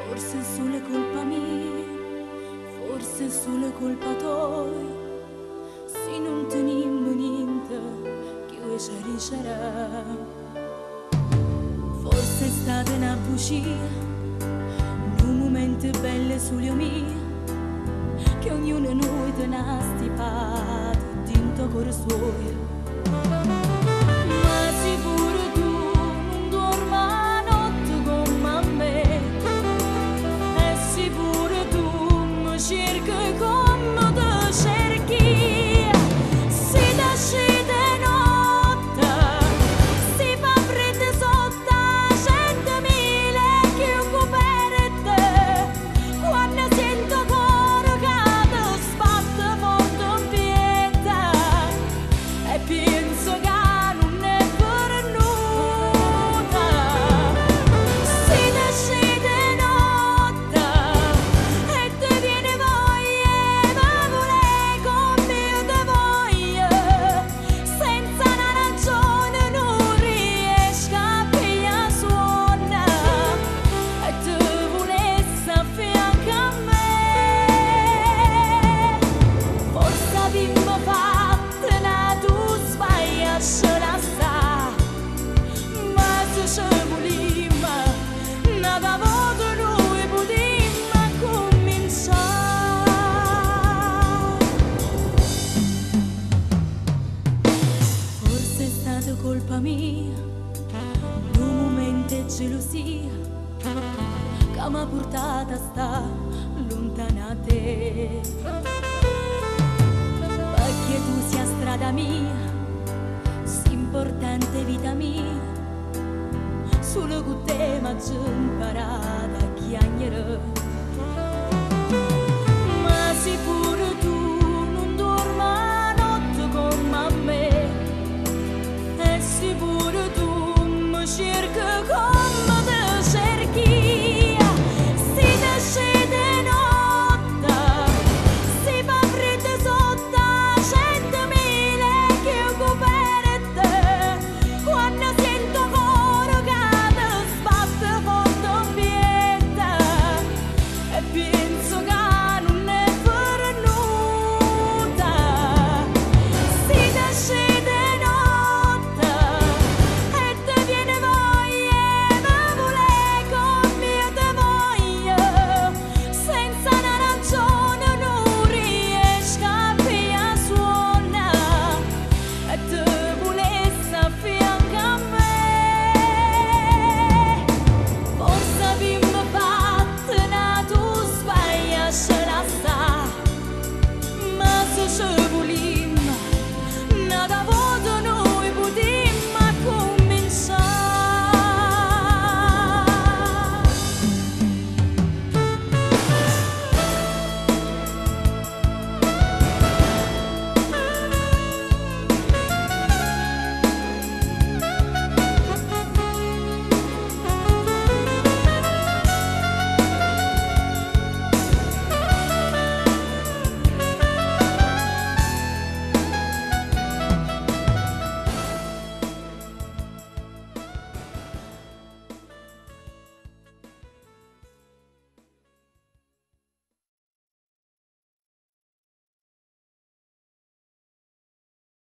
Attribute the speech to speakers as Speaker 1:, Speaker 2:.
Speaker 1: Forse è solo colpa mia, forse è solo colpa tua. Se non teniamo niente, che vuoi dicere? Forse è stata una bugia, un momento bello sulle mie, che ognuno di noi te n'ha stipato dentro cuore suo. Ma se pure tu non dormi a notte come me, e se pure tu mi cerchi come te cerchi, se ti scende notte, si fa freddo sotto 100.000 più coperte, quando sento il cuore che ti sbatte forte in pietà, e penso che non è venuta. Se ti scende notte e ti viene voglia, ma vuole come io te voglio, senza una ragione non riesco a pigliare suona, e ti volessi affianco a me. Forse abbiamo fatto una tu sbaglia, ce la sa, ma se ci volimmo, una volta noi potremmo cominciare. Forse è stata colpa mia, un momento di gelosia che mi ha portata a stare lontana da te. Perché tu sia strada mia, sei importante vita mia, solo con te mi ho imparata a chiagnere. Ma se pure tu non dormi a notte come me, e se pure tu mi cerchi come